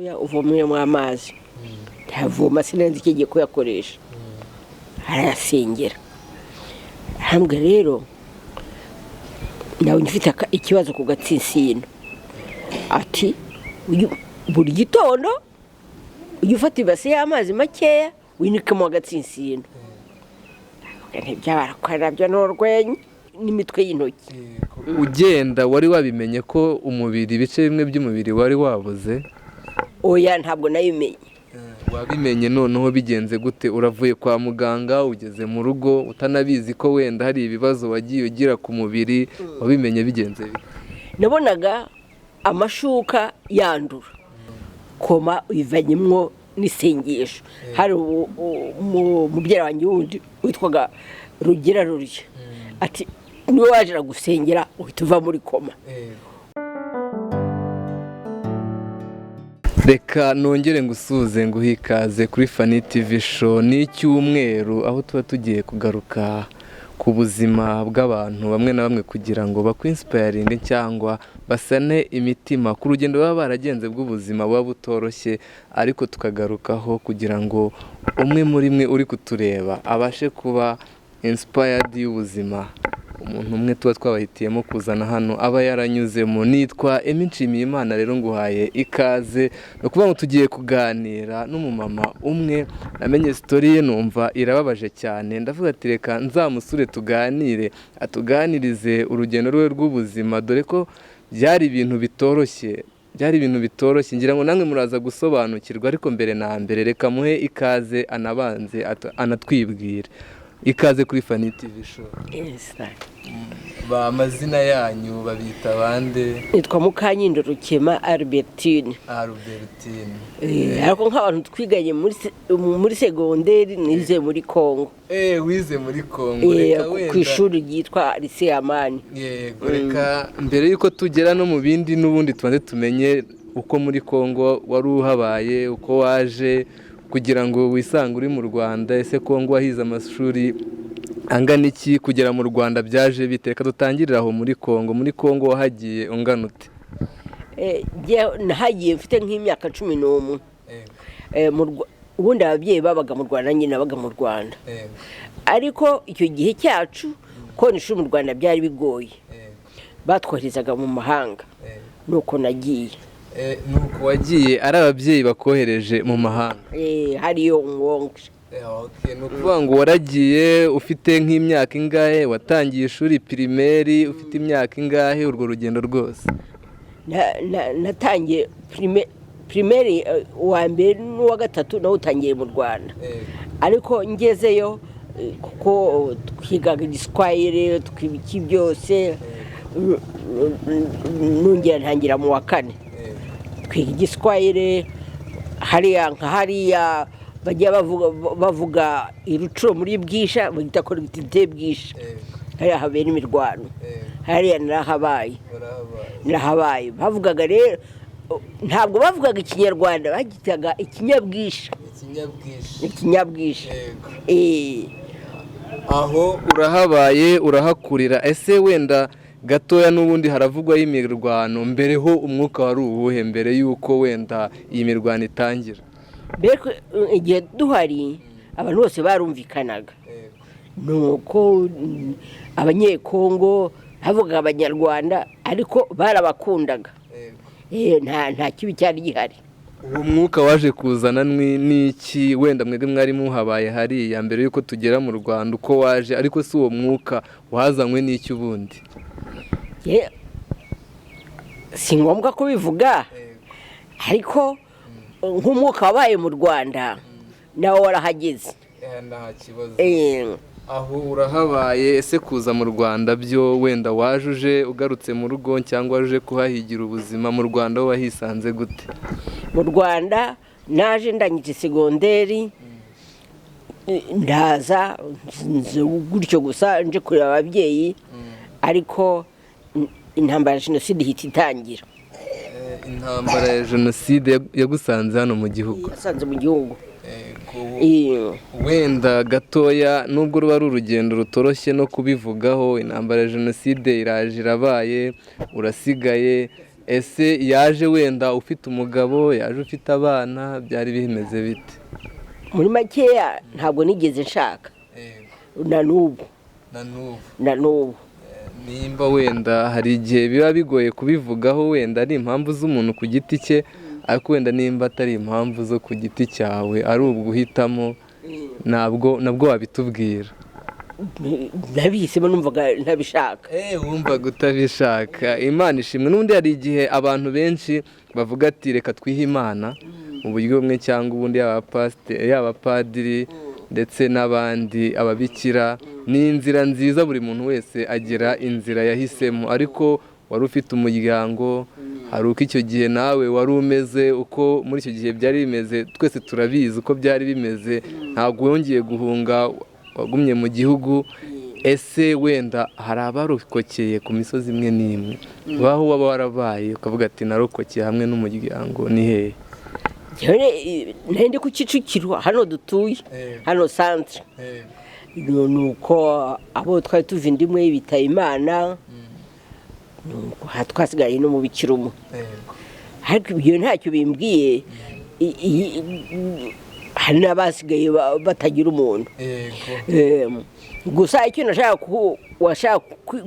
Oya, uvomyemo amazi, ndayavoma, sinzi icyo agiye kuyakoresha, arayasengera, arambwira: "Rero nawe ufite ikibazo ku gatsinsino." Ati: "Buri gitondo ujye ufata ibase y'amazi makeya, winikemo agatsinsino." Ntibyabarakora nabyo, ni urwenya n'imitwe y'intoki. Ugenda wari wabimenye ko umubiri, ibice bimwe by'umubiri wari wabuze? Oya, ntabwo nabimenye. Wabimenye noneho bigenze gute? Uravuye kwa muganga, ugeze mu rugo utanabizi ko wenda hari ibibazo wagiye ugira ku mubiri, wabimenye bigenze bite? Nabonaga amashuka yandura, koma ivanyemwo n'isengesho. Hari umubyara wanjye wundi witwaga Rugira Rurya, ati: "Niwe waje gusengera, uhita uva muri koma." Reka nongere ngusuhuze, nguhe ikaze kuri Fani TV Show. Ni icyumweru aho tuba tugiye kugaruka ku buzima bw'abantu bamwe na bamwe kugira ngo bakwinsipayaringe cyangwa basane imitima ku rugendo baba baragenze bw'ubuzima buba butoroshye, ariko tukagarukaho kugira ngo umwe muri mwe uri kutureba abashe kuba inspired y'ubuzima umuntu umwe tuba twabahitiyemo kuzana hano aba yaranyuzemo. Nitwa Emmy Nshimiyimana. Rero nguhaye ikaze. Ni ukuvuga ngo tugiye kuganira n'umumama umwe namenye story ye numva irababaje cyane, ndavuga ati: "Reka nzamusure tuganire, atuganirize urugendo rwe rw'ubuzima," dore ko byari ibintu bitoroshye, byari ibintu bitoroshye. Ngira ngo namwe muraza gusobanukirwa, ariko mbere na mbere reka muhe ikaze, anabanze anatwibwire. Ikaze kuri Fani TV Show. Yes. Ba amazina yanyu babita bande? Nitwa Mukanyindo Rukema Albertine. Albertine. Ariko nk'abantu twiganye muri segonderi, nize muri Congo. Wize muri Congo? Reka ku wenda ishuri ryitwa Lycée Amani. Yego, reka mbere y'uko tugera no mu bindi n'ubundi tubanze tumenye uko muri Congo wari uhabaye, uko waje kugira ngo wisange uri mu Rwanda. Ese Congo wahize amashuri angana iki? Kugera mu Rwanda byaje bite? Reka dutangirire aho muri Congo. Muri Congo wahagiye ungana ute? Nahagiye mfite nk'imyaka 11. Ubundi ababyeyi babaga mu Rwanda, nyine nabaga mu Rwanda, ariko icyo gihe cyacu kubona ishuri mu Rwanda byari bigoye, batwoherezaga mu mahanga, nuko nagiye. Nuko wagiye ari ababyeyi bakohereje mu mahanga? Hariyo umwonge. Okay. Ni ukuvuga ngo waragiye ufite nk'imyaka ingahe? Watangiye ishuri primaire ufite imyaka ingahe, urwo rugendo rwose? Natangiye primaire uwa mbere n'uwa gatatu nawe utangiye mu Rwanda, ariko ngezeyo, kuko twigaga igiswahili, twiga iki byose, nongera ntangira mu wa kane, twiga igiswahili hariya, nka hariya bajya bavuga irucuro muri Bwisha, bagita collectivité Bwisha, hariya habera imirwano, hariya narahabaye, narahabaye. Bavugaga rero, ntabwo bavugaga ikinyarwanda, bagitaga ikinyabwisha. Ikinyabwisha. Aho urahabaye, urahakurira. Ese wenda gatoya n'ubundi haravugwaho imirwano, mbere ho umwuka wari uwuhe, mbere y'uko wenda iyi mirwano itangira? Mbere igihe duhari abantu bose barumvikanaga, nuko abanyekongo bavugaga abanyarwanda, ariko barabakundaga. Nta kibi cyari gihari. Uwo mwuka waje kuzana n'iki? Wenda mwebwe mwari muhabaye hariya mbere y'uko tugera mu Rwanda, uko waje, ariko si uwo mwuka wazanywe n'iki ubundi? Si ngombwa kubivuga, ariko nk'umwuka wabaye mu Rwanda nawe warahageze. Nta kibazo. Aho urahabaye. Ese kuza mu Rwanda byo, wenda waje uje ugarutse mu rugo cyangwa waje kuhahigira ubuzima? Mu Rwanda ho wahisanze gute? Mu Rwanda naje ndangije segonderi, ndaza nze gutyo gusa nje kureba ababyeyi, ariko intambara ya jenoside ihita itangira. Intambara ya jenoside yagusanze hano mu gihugu? Yasanze mu gihugu. Wenda gatoya, nubwo ruba ari urugendo rutoroshye no kubivugaho, intambara ya jenoside iraje, irabaye, urasigaye. Ese yaje wenda ufite umugabo, yaje ufite abana, byari bimeze bite? Muri makeya, ntabwo nigeze nshaka na n'ubu. Na n'ubu? Na n'ubu. Nimba wenda hari igihe biba bigoye kubivugaho, wenda ari impamvu z'umuntu ku giti cye, ariko wenda nimba atari impamvu zo ku giti cyawe, ari uguhitamo, ntabwo nabwo wabitubwira. Nabihisemo, numvaga ntabishaka. Wumvaga utabishaka. Imana ishimwe. N'ubundi hari igihe abantu benshi bavuga ati: "Reka twihe Imana mu buryo bumwe cyangwa ubundi", yaba pasiteri, yaba padiri, ndetse n'abandi, ababikira. Ni inzira nziza, buri muntu wese agira inzira yahisemo. Ariko wari ufite umuryango, hari uko icyo gihe nawe wari umeze, uko muri icyo gihe byari bimeze, twese turabizi uko byari bimeze. Ntabwo wongeye guhunga, wagumye mu gihugu. Ese wenda hari abarokokeye ku misozi imwe n'imwe, aho waba warabaye ukavuga ati: "Narokokeye hamwe n'umuryango", ni hehe? Nari ndi ku Kicukiro hano dutuye, hano santere. Ni uko abo twari tuva inda imwe bitaba Imana, nuko twasigaye no mu bikira umwe. Ariko ibyo ntacyo bimbwiye. Hari n'abasigaye batagira umuntu. Gusa icyo nashaka washaka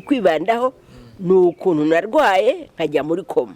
kwibandaho ni ukuntu narwaye nkajya muri koma.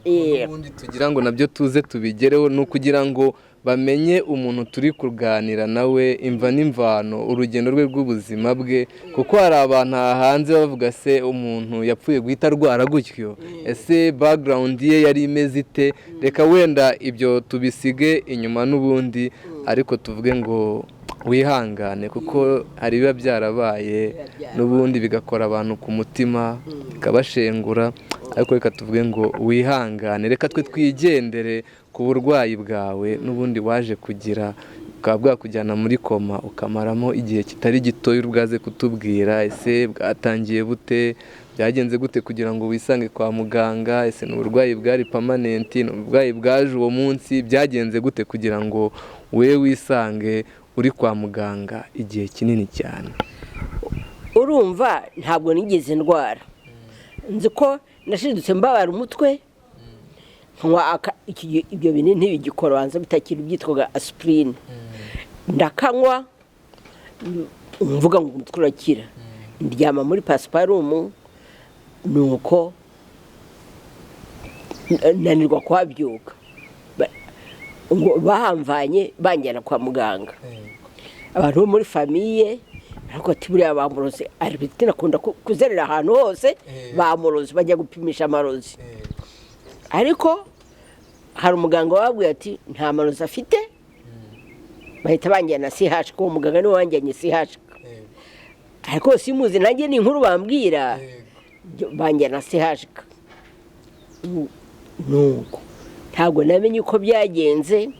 Ubundi tugira ngo nabyo tuze tubigereho, ni ukugira ngo bamenye umuntu turi kuganira nawe, imva n'imvano, urugendo rwe rw'ubuzima bwe, kuko hari abantu aha hanze bavuga: "Se umuntu yapfuye guhita arwara gutyo? Ese background ye yari imeze ite?" Reka wenda ibyo tubisige inyuma n'ubundi, ariko tuvuge ngo wihangane, kuko hari ibiba byarabaye n'ubundi bigakora abantu ku mutima, bikabashengura. Ariko reka tuvuge ngo wihangane. Reka twe twigendere ku burwayi bwawe n'ubundi waje kugira, bukaba bwakujyana muri koma, ukamaramo igihe kitari gitoya. Ubwaze kutubwira, ese bwatangiye bute? Byagenze gute kugira ngo wisange kwa muganga? Ese ni uburwayi bwari permanent, ni uburwayi bwaje uwo munsi? Byagenze gute kugira ngo we wisange uri kwa muganga igihe kinini cyane? Urumva, ntabwo nigeze ndwara. Nzi ko nashidutse mbabara umutwe, nkanywa ibyo bintu ntibigikora, banza bitakiri, byitwaga aspirine. Ndakanywa, mvuga ngo umutwe urakira, ndyama muri pasiparumu, nuko nanirwa kuhabyuka. Ngo bahamvanye banjyana kwa muganga. Abantu bo muri famille ariko ati: "Buriya bamuroze." Albertine akunda kuzerera ahantu hose. Bamuroze, bajya gupimisha amarozi. Ariko hari umuganga wababwiye ati: "Nta marozi afite." Bahita banjyana CHUK. Uwo muganga niwe wanjyanye CHUK, ariko simuzi nanjye, ni inkuru bambwira. Banjyana CHUK, nuko ntabwo namenye uko byagenze.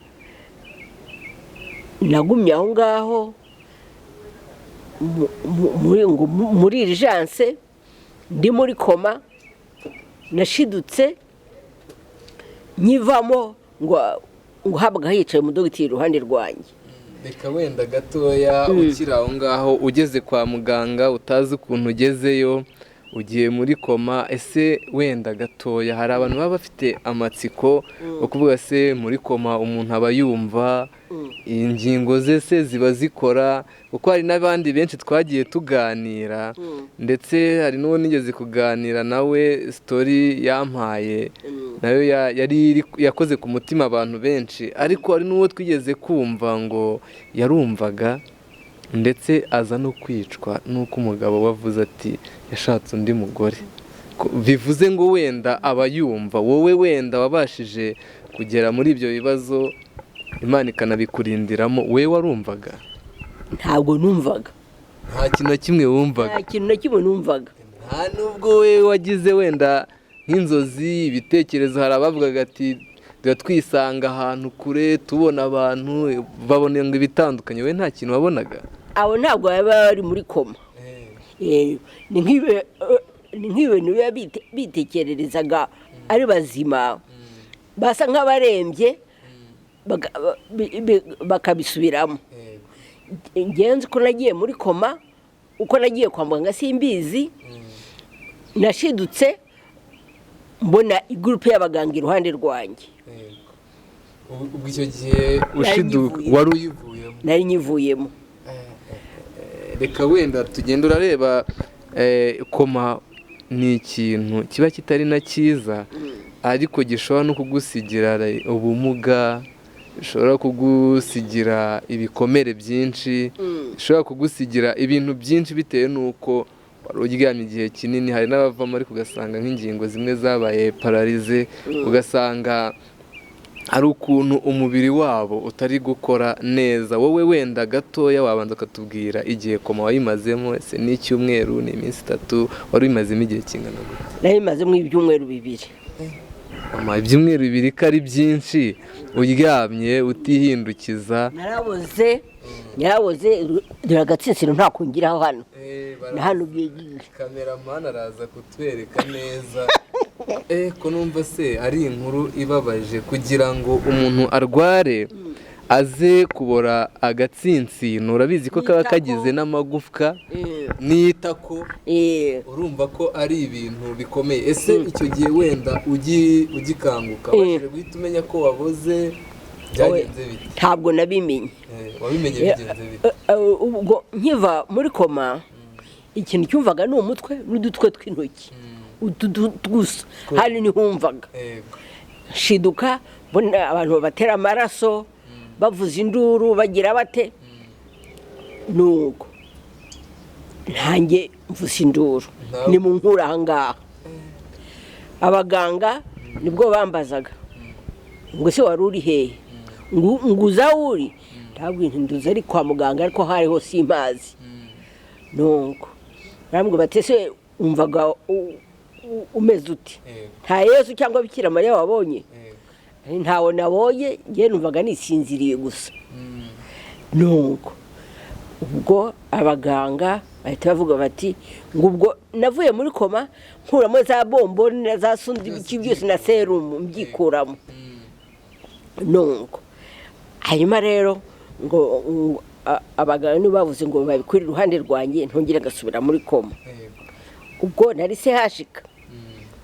Nagumye aho ngaho ngo muri urgence, ndi muri koma. Nashidutse nkivamo, ngo habaga hicaye umudogiteri iruhande rwanjye. Reka wenda gatoya ukiri aho ngaho, ugeze kwa muganga utazi ukuntu ugezeyo, ugiye muri koma. Ese wenda gatoya hari abantu baba bafite amatsiko yo kuvuga: se muri koma umuntu aba yumva, ingingo ze se ziba zikora? Kuko hari n'abandi benshi twagiye tuganira, ndetse hari n'uwo nigeze kuganira nawe, story yampaye nayo yari yakoze ku mutima abantu benshi. Ariko hari n'uwo twigeze kumva ngo yarumvaga, ndetse aza no kwicwa n'uko umugabo we avuze ati yashatse undi mugore. Bivuze ngo wenda aba yumva. Wowe wenda wabashije kugera muri ibyo bibazo, Imana ikanabikurindiramo, we warumvaga? Ntabwo numvaga. Nta kintu na kimwe wumvaga? Nta kintu na kimwe numvaga. Nta nubwo we wagize wenda nk'inzozi, ibitekerezo? Hari abavugaga ati: "Tuba twisanga ahantu kure, tubona abantu, babona ngo ibitandukanye." We nta kintu wabonaga? Abo ntabwo baba bari muri koma. Ni nk'ibintu biba bitekererezaga ari bazima, basa nk'abarembye, bakabisubiramo. Ngenzi ko nagiye muri koma, uko nagiye kwa muganga simbizi. Nashidutse. Mbona igurupe y'abaganga iruhande rwanjye. Ubwo icyo gihe ushiduka wari uyivuyemo? Nari nyivuyemo. Reka wenda tugenda, urareba, koma ni ikintu kiba kitari na cyiza, ariko gishobora no kugusigira ubumuga, bishobora kugusigira ibikomere byinshi, bishobora kugusigira ibintu byinshi bitewe n'uko wari uryamye igihe kinini. Hari n'abavamo ariko ugasanga nk'ingingo zimwe zabaye paralysé, ugasanga hari ukuntu umubiri wabo utari gukora neza. Wowe wenda gatoya wabanza ukatubwira igihe koma wayimazemo. Ese ni icyumweru, ni iminsi 3, wari uyimazemo igihe kingana gute? Nayimazemo ibyumweru 2. Mama, ibyumweru 2 ko ari byinshi uryamye utihindukiza? Naraboze, naraboze. Dore agatsinsino ntako ngiraho hano na hano byegiye. Cameraman araza kutwereka neza. Ko numva se ari inkuru ibabaje, kugira ngo umuntu arware aze kubora agatsinsino, urabizi ko kaba N'itako. kagize n'amagufwa n'itako. Urumva ko ari ibintu bikomeye. Ese icyo gihe wenda ugikanguka wabashije guhita umenya ko waboze? Byagenze bite? Ntabwo nabimenye. Wabimenye bigenze bite? Ubwo nkiva muri koma, ikintu cyumvaga ni umutwe n'udutwe tw'intoki utu gusa, hano ntihumvaga. Nshiduka mbona abantu babatera amaraso, bavuza induru, bagira bate. Nuko ntange mvuza induru ni mu nkura aha ngaha. Abaganga nibwo bambazaga ngo: "Se wari uri hehe?" Ngo nguza aho uri, ntabwo nduze ari kwa muganga, ariko hariho simpazi. Nuko barambwira bati: "Ese wumvaga umeze ute? Nta Yesu cyangwa Bikira Mariya wabonye?" "Ntawe nabonye, njye numvaga nisinziriye gusa." Nuko ubwo abaganga bahita bavuga bati ngo ubwo navuye muri koma nkuramo za bombo na za sonde, ibiki byose na serumu mbyikuramo. Nuko hanyuma rero ngo abaganga nibo bavuze ngo babikure iruhande rwanjye, ntongere ngasubira muri koma. Ubwo nari sehashika,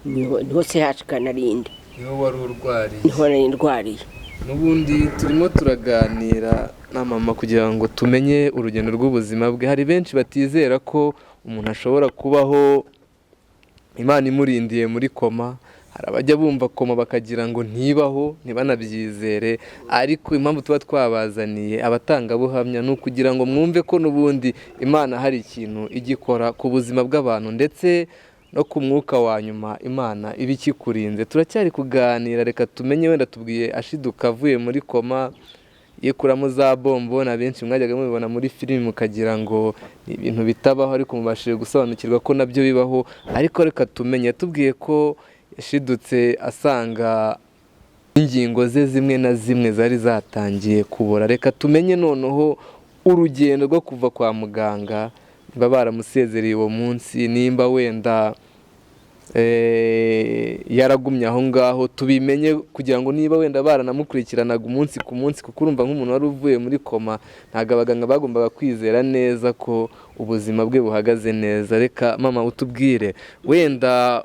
niho sehashika narindi. Niho wari urwariye? Niho nari ndwariye. N'ubundi turimo turaganira na mama kugira ngo tumenye urugendo rw'ubuzima bwe. Hari benshi batizera ko umuntu ashobora kubaho Imana imurindiye muri koma. Hari abajya bumva koma bakagira ngo ntibaho, ntibanabyizere. Ariko impamvu tuba twabazaniye abatangabuhamya ni ukugira ngo mwumve ko n'ubundi Imana hari ikintu igikora ku buzima bw'abantu, ndetse no ku mwuka wa nyuma Imana iba ikikurinze. Turacyari kuganira, reka tumenye wenda tubwiye ashiduka avuye muri koma yikuramo za bombo. Na benshi mwajyaga mubibona muri filimi mukagira ngo ni ibintu bitabaho, ariko mubashije gusobanukirwa ko nabyo bibaho. Ariko reka tumenye, tubwiye ko yashidutse asanga ingingo ze zimwe na zimwe zari zatangiye kubora. Reka tumenye noneho urugendo rwo kuva kwa muganga, niba baramusezereye uwo munsi, nimba wenda yaragumye aho ngaho, tubimenye kugira ngo niba wenda baranamukurikiranaga umunsi ku munsi, kuko urumva nk'umuntu wari uvuye muri koma ntabwo abaganga bagombaga kwizera neza ko ubuzima bwe buhagaze neza. Reka mama utubwire wenda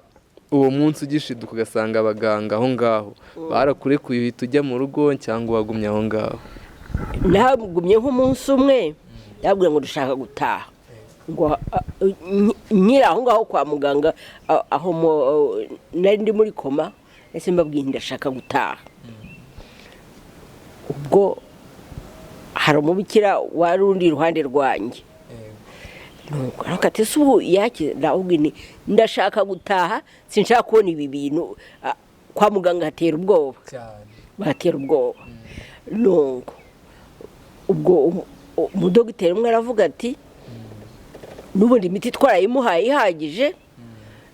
uwo munsi ugishiduka ugasanga abaganga aho ngaho, barakurekuye uhita ujya mu rugo cyangwa wagumye aho ngaho? Nagumye nk'umunsi umwe, ndababwira ngo dushaka gutaha, ngo nkiri aho ngaho kwa muganga, aho nari ndi muri koma, ese mbabwiye nti ndashaka gutaha. Ubwo hari umubikira wari undi iruhande rwanjye. Nuko aravuga ati: "Ese ubu yakize?" Ndababwira nti ndashaka gutaha, sinshaka kubona ibi bintu. Kwa muganga hatera ubwoba. Cyane. Batera ubwoba. Nuko ubwo umudogiteri umwe aravuga ati: "N'ubundi imiti twarayimuhaye ihagije,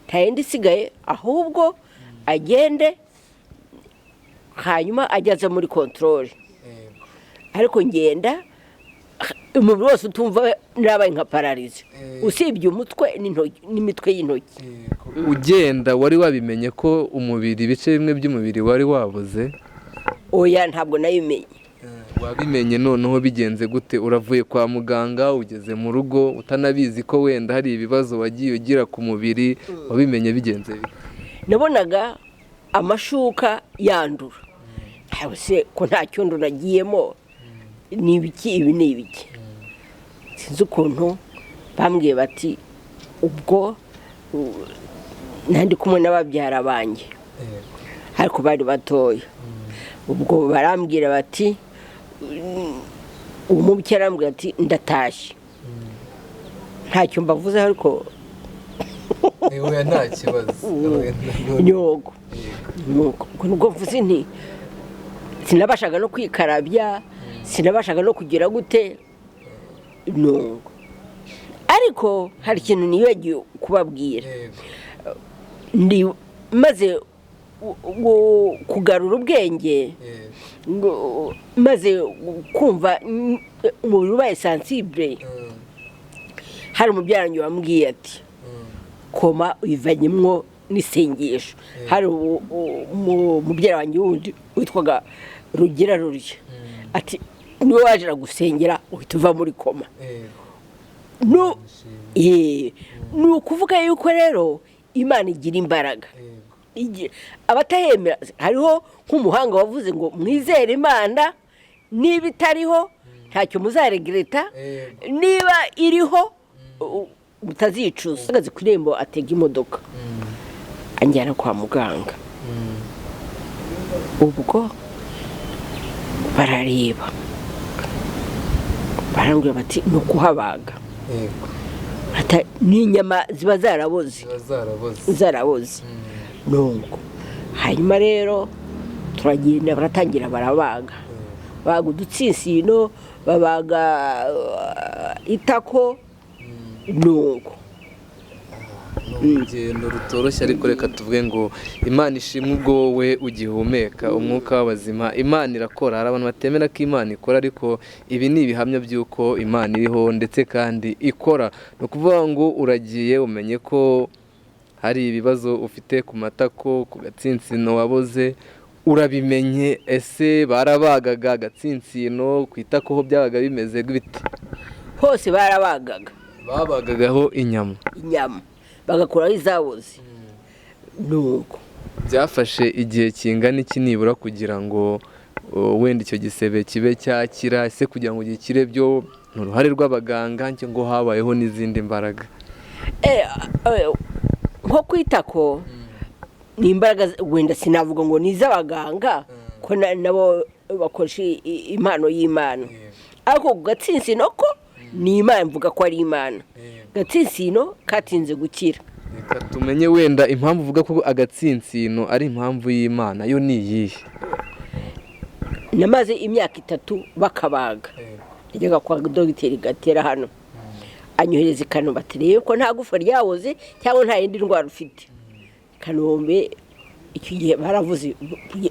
nta yindi isigaye, ahubwo agende, hanyuma ajye aza muri contrôle." Ariko ngenda umubiri wose utumva, nabaye nka paralysé, usibye umutwe n'intoki n'imitwe y'intoki. Ugenda wari wabimenye ko umubiri, ibice bimwe by'umubiri wari wabuze? Oya, ntabwo nabimenye. Wabimenye noneho bigenze gute? Uravuye kwa muganga ugeze mu rugo utanabizi ko wenda hari ibibazo wagiye ugira ku mubiri, wabimenye bigenze bite? Nabonaga Amashuka yandura, ntawe se ko nta cyondo nagiyemo, ni ibiki ibi, ni ibiki? Sinzi ukuntu bambwiye bati ubwo nandi kumwe n'ababyara banjye, ariko bari batoya. Ubwo barambwira bati, umubyeyi arambwira ati ndatashye, ntacyo mbavuze ariko. Oya, nta kibazo. Nyogo nuko ubwo nubwo mvuze nti sinabashaga no kwikarabya, sinabashaga no kugira gute, nuko ariko hari ikintu nibagiwe kubabwira. Ndi maze kugarura ubwenge, maze kumva umubiri ubaye sensible, hari umubyara wambwiye ati koma uyivanyemwo n'isengesho. Hari umubyara wanjye wundi witwaga Rugira Rurya, ati niwe waje gusengera uhita uva muri koma. Ni ukuvuga yuko rero Imana igira imbaraga. Abatayemera, hariho nk'umuhanga wavuze ngo mwizere Imana, niba itariho ntacyo muzaregreta, niba iriho mutazicuza. Ahagaze ku irembo atega imodoka anjyana kwa muganga. Ubwo barareba, barambwira bati ni ukuhabaga. N'inyama ziba zaraboze. Ziba zaraboze. Zaraboze. Nubwo hanyuma rero turagenda, baratangira barabaga, babaga udutsinsino, babaga itako, nuko. Ni urugendo rutoroshye, ariko reka tuvuge ngo Imana ishimwe ubwo wowe ugihumeka umwuka w'abazima. Imana irakora. Hari abantu batemera ko Imana ikora, ariko ibi ni ibihamya by'uko Imana iriho ndetse kandi ikora. Ni ukuvuga ngo uragiye umenye ko hari ibibazo ufite ku matako, ku gatsinsino waboze, urabimenye. Ese barabagaga agatsinsino, ku itako ho byabaga bimeze bite? Hose barabagaga. Babagagaho inyama? Inyama bagakuraho izaboze, nuko. Byafashe igihe kingana iki nibura kugira ngo wenda icyo gisebe kibe cyakira? Ese kugira ngo gikire byo ni uruhare rw'abaganga ngo habayeho n'izindi mbaraga? Nko kwita ko ni imbaraga, wenda sinavuga ngo ni iz'abaganga, ko nabo bakoresha impano y'Imana, ariko ku gatsinsino ko ni Imana, mvuga ko ari Imana. Gatsinsino katinze gukira. Reka tumenye wenda impamvu uvuga ko agatsinsino ari impamvu y'Imana, yo ni iyihe? Namaze imyaka 3 bakabaga. Najyaga kwa dogiteri Gatera hano, anyohereza i Kanombe, ati rebe ko nta gufa ryaboze cyangwa nta yindi ndwara ufite. Kanombe icyo gihe baravuze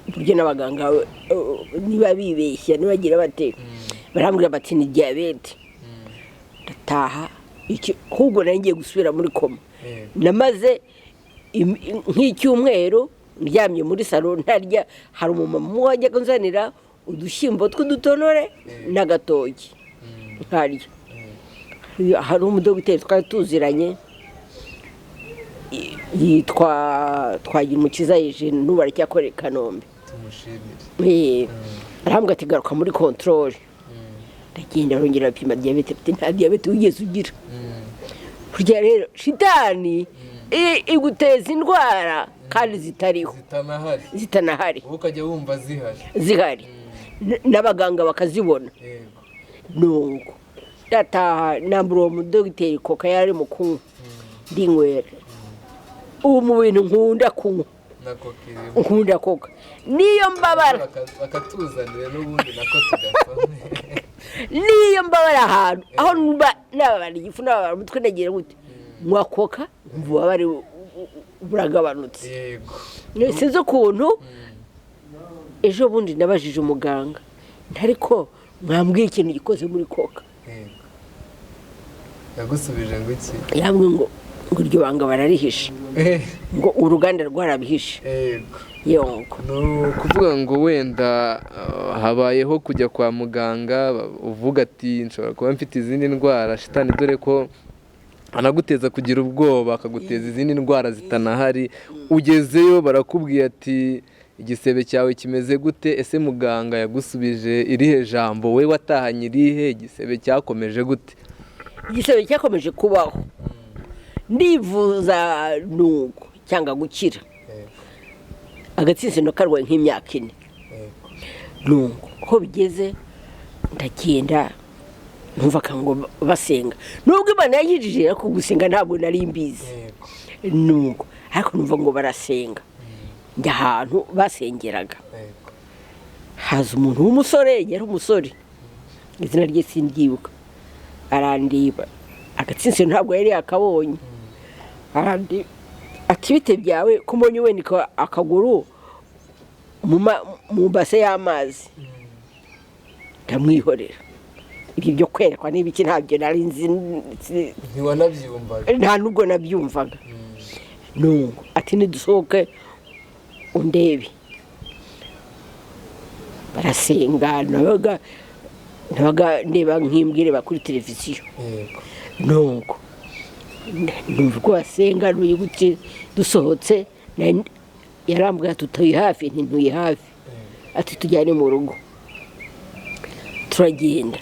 buryo n'abaganga niba bibeshya nibagira bate, barambwira bati ni diyabete. Ndataha, ahubwo nari ngiye gusubira muri koma. Namaze nk'icyumweru ndyamye muri salo ntarya. Hari umumama umwe wajyaga unzanira udushyimbo tw'udutonore n'agatoki nkarya. Hari umudogiteri twari tuziranye yitwa Twagirumukiza Eugene, n'ubu aracyakorera i Kanombe. Tumushimire. Arambwira ati garuka muri contrôle. Ndagenda, arongera arapima diyabete, ati nta diyabete wigeze ugira. Burya rero shitani iguteza indwara kandi zitariho. Zitanahari. Zitanahari. Wowe ukajya wumva zihari. Zihari, n'abaganga bakazibona. Nuko ndataha, nambura uwo mudogiteri koka yari mu kunywa, ndinywera. Ubu mu bintu nkunda kunywa na koka irimo. Nkunda koka, niyo mbabara. Bakatuzanira n'ubundi nako tugasoma. Niyo mbabara ahantu aho numva nababara igifu, nababara umutwe, nagira gute, nywa koka nkumva ububabare buragabanutse. Sinzi ukuntu ejo bundi nabajije umuganga, ariko mwambwiye ikintu gikoze muri koka. Yagusubije ngo iki? Yambwiye ngo iryo banga bararihishe, ngo uruganda rwarabihishe. Yongo. Ni ukuvuga ngo wenda habayeho kujya kwa muganga, uvuga ati nshobora kuba mfite izindi ndwara shitani, dore ko Anaguteza kugira ubwoba, akaguteza izindi ndwara zitanahari. Ugezeyo barakubwiye ati: "Igisebe cyawe kimeze gute?" Ese muganga yagusubije irihe jambo? We watahanye irihe? Igisebe cyakomeje gute? Igisebe cyakomeje kubaho, ndivuza nuko cyangwa gukira. Agatsinsino karwaye nk'imyaka 4. Nuko aho bigeze ndagenda numva ngo basenga, nubwo Imana yanyijije, ariko gusenga ntabwo nari mbizi. Nuko ariko numva ngo barasenga, njya ahantu basengeraga, haza umuntu w'umusore, yari umusore, izina rye sindyibuka, arandeba, agatsinsino ntabwo yari yakabonye, arandeba ati: "Bite byawe ko mbonye wenda akaguru mu base y'amazi?" Ndamwihorera. Ibyo byo kwerekwa n'ibiki ntabyo nari nzi. Ntiwanabyumvaga? Nta nubwo nabyumvaga. Nuko ati: "Nidusohoke undebe." Barasenga, nabaga ndeba nk'imbwa kuri televiziyo. Nuko numva uko basenga n'uyibutse. Dusohotse yarambwira ati: "Utuye hafi?" Nti: "Ntuye hafi." Ati: "Tujyane mu rugo." Turagenda.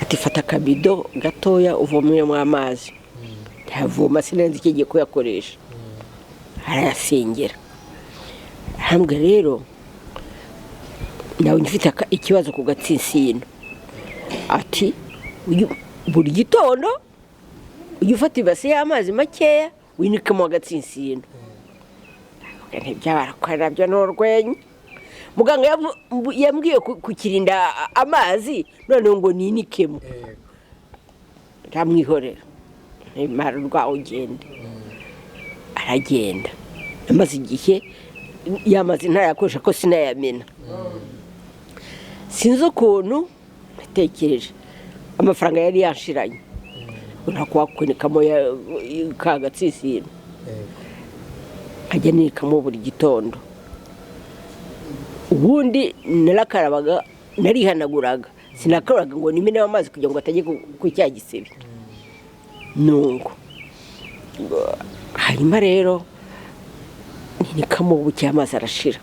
Ati: "Fata akabido gatoya uvomemo amazi." Ndayavoma, sinari icyo gihe kuyakoresha. Arayasengera, arambwira: "Rero nawe ufite ikibazo ku gatsinsino." Ati: "Buri gitondo ujye ufata ibase y'amazi makeya winikemo agatsinsino." Ntibyabarakora nabyo ni urwenya. Muganga yambwiye kukirinda amazi, noneho ngo ninikemo. Ndamwihorera, ntimara rwawe ugende. Aragenda. Amaze igihe yamaze ntayakoresha ko sinayamena. Sinzi ukuntu natekereje, amafaranga yari yanshiranye, ntakuwakunikamo ka gatsisino, nkajya nikamo buri gitondo. Ubundi narakarabaga, narihanaguraga, sinakarabaga ngo nimeneho amazi kugira ngo atajya ku cya gisebe. Nuko hanyuma rero ninikamo, buke amazi arashira.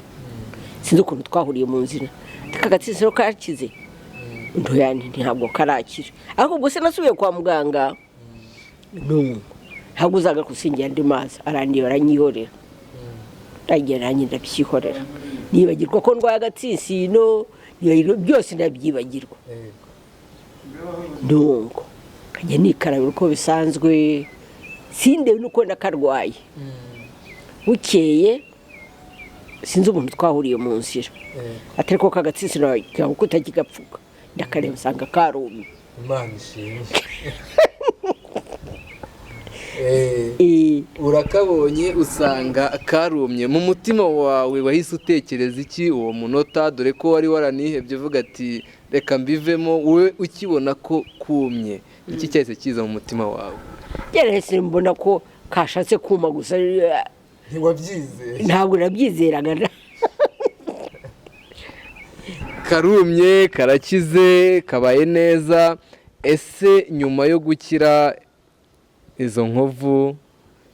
Sinzi ukuntu twahuriye mu nzira, aka gatsitsino kakize? Ntoya ntabwo karakira. Ariko ubwo se nasubiye kwa muganga, nuko ntabwo uzaga gusingira andi mazi. Arandeba, aranyihorera, ndagenda nanjye ndabyihorera, nibagirwa ko ndwaye agatsinsino, nibagirwa byose, ndabyibagirwa. Nuko nkajya nikarabira uko bisanzwe, sindebe nuko nakarwaye. Bukeye sinzi umuntu twahuriye mu nzira, atari ko kagatsinsino kawe kutakigapfuka? Ndakareba nsanga karumye. Imana ishimwe. Urakabonye usanga karumye. Mu mutima wawe wahise utekereza iki uwo munota, dore ko wari waranihebye uvuga ati: "Reka mbivemo"? Wowe ukibona ko kumye, iki cyahise kiza mu mutima wawe? Byarahise mbona ko kashatse kuma gusa. Ntiwabyizeye? Ntabwo nabyizeraga. Karumye, karakize, kabaye neza. Ese nyuma yo gukira izo nkovu,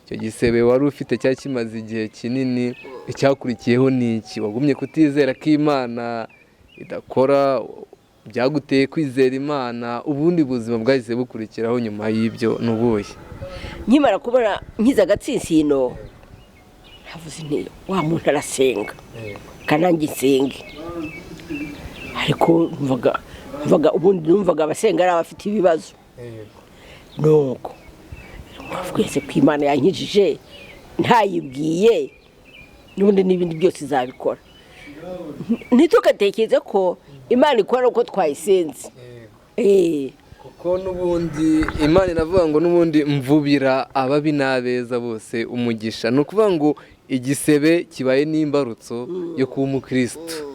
icyo gisebe wari ufite cyari kimaze igihe kinini, icyakurikiyeho ni iki? Wagumye kutizera ko Imana idakora? Byaguteye kwizera Imana? Ubundi buzima bwahise bukurikiraho nyuma y'ibyo ni ubuhe? Nkimara kubona nkize agatsinsino, navuze nti: "Wa muntu arasenga, kanange nsenge." Ariko numvaga ubundi numvaga abasenga ari abafite ibibazo. Nuko twese ko Imana yankijije ntayibwiye, n'ubundi n'ibindi byose izabikora. Ntitugatekereze ko Imana ikora uko twayisenze. Kuko n'ubundi Imana iravuga ngo n'ubundi mvubira ababi n'abeza bose umugisha. Ni ukuvuga ngo igisebe kibaye n'imbarutso yo kuba umukirisitu.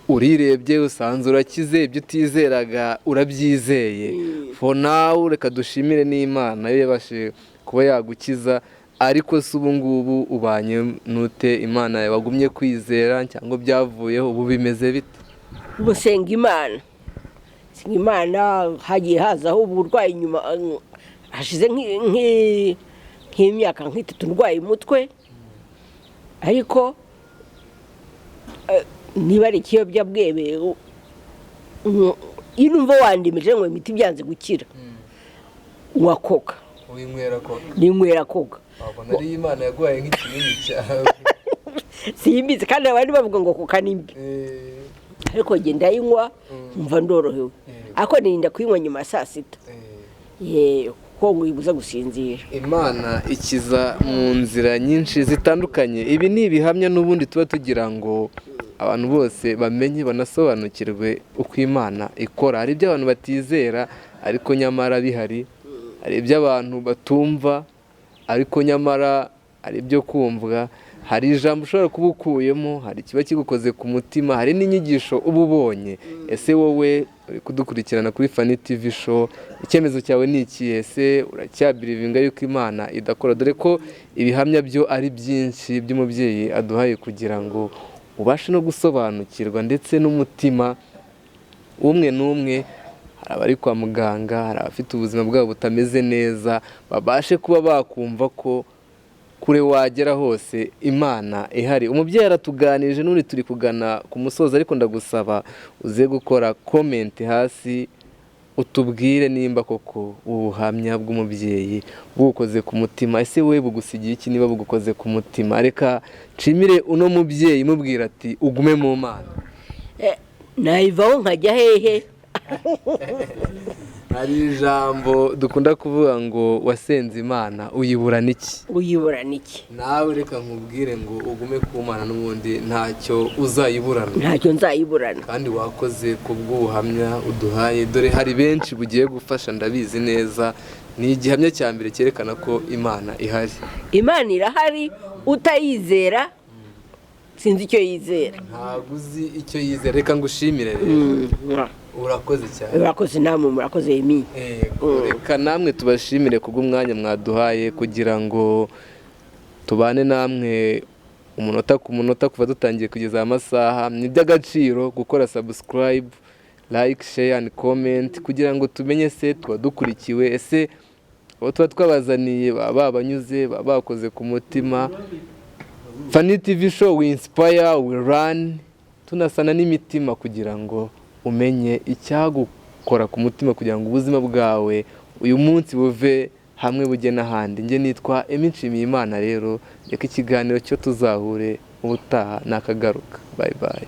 Urirebye usanze urakize, ibyo utizeraga urabyizeye. For now reka dushimire n'Imana yo yabashije kuba yagukiza. Ariko se ubu ngubu ubanye n'ute Imana? Wagumye kwizera cyangwa byavuyeho? Ubu bimeze bite? Ubu nsenga Imana, nsenga Imana. Hagiye hazaho uburwayi nyuma. Hashize nk'imyaka nk'itatu ndwaye umutwe, ariko niba ari ikiyobyabwenge, iyo numva wandimije ngo imiti byanze gukira, nywa Coca. Winywera Coca? Ninywera Coca. Wabona ariyo Imana yaguhaye nk'ikinini cyawe. Simbizi, kandi abandi bavuga ngo Coca ni mbi, ariko njye ndayinywa nkumva ndorohewe, ariko nirinda kuyinywa nyuma ya saa 6, kuko ngo ibuza gusinzira. Imana ikiza mu nzira nyinshi zitandukanye. Ibi ni ibihamya n'ubundi tuba tugira ngo abantu bose bamenye, banasobanukirwe uko Imana ikora. Hari ibyo abantu batizera ariko nyamara bihari, hari ibyo abantu batumva ariko nyamara hari ibyo kumvwa, hari ijambo ushobora kuba ukuyemo, hari ikiba kigukoze ku mutima, hari n'inyigisho uba ubonye. Ese wowe uri kudukurikirana kuri Fani TV Show, icyemezo cyawe ni iki? Ese uracyabelievinga yuko Imana idakora? Dore ko ibihamya byo ari byinshi by'umubyeyi aduhaye kugira ngo ubashe no gusobanukirwa, ndetse n'umutima umwe n'umwe. Hari abari kwa muganga, hari abafite ubuzima bwabo butameze neza, babashe kuba bakumva ko kure wagera hose Imana ihari. Umubyeyi aratuganirije, n'ubundi turi kugana ku musozo, ariko ndagusaba uze gukora comment hasi, utubwire nimba koko ubuhamya bw'umubyeyi bugukoze ku mutima. Ese we bugusigiye iki niba bugukoze ku mutima? Reka nshimire uno mubyeyi, mubwira ati: "Ugume mu Mana." Nayivaho nkajya hehe? Hari ijambo dukunda kuvuga ngo: "Wasenze Imana uyiburana iki?" Uyiburana iki? Nawe reka nkubwire ngo ugume ku Mana, n'ubundi ntacyo uzayiburana. Ntacyo nzayiburana. Kandi wakoze ku bw'ubuhamya uduhaye, dore hari benshi bugiye gufasha, ndabizi neza. Ni igihamya cya mbere cyerekana ko Imana ihari. Imana irahari, utayizera sinzi icyo yizera. Ntabwo uzi icyo yizera. Reka ngushimire rero, urakoze cyane. Murakoze namwe, murakoze Emi. Yego, reka namwe tubashimire kubw'umwanya mwaduhaye kugira ngo tubane namwe umunota ku munota kuva dutangiye kugeza aya masaha. Ni iby'agaciro gukora subscribe, like, share and comment kugira ngo tumenye se tuba dukurikiwe, ese abo tuba twabazaniye baba babanyuze, baba bakoze ku mutima. Fani TV Show, we inspire, we run, tunasana n'imitima kugira ngo umenye icyagukora ku mutima, kugira ngo ubuzima bwawe uyu munsi buve hamwe bujye n'ahandi. Njye nitwa Emi Nshimiyimana. Rero reka ikiganiro cyo tuzahure ubutaha, nakagaruka. Bye bye.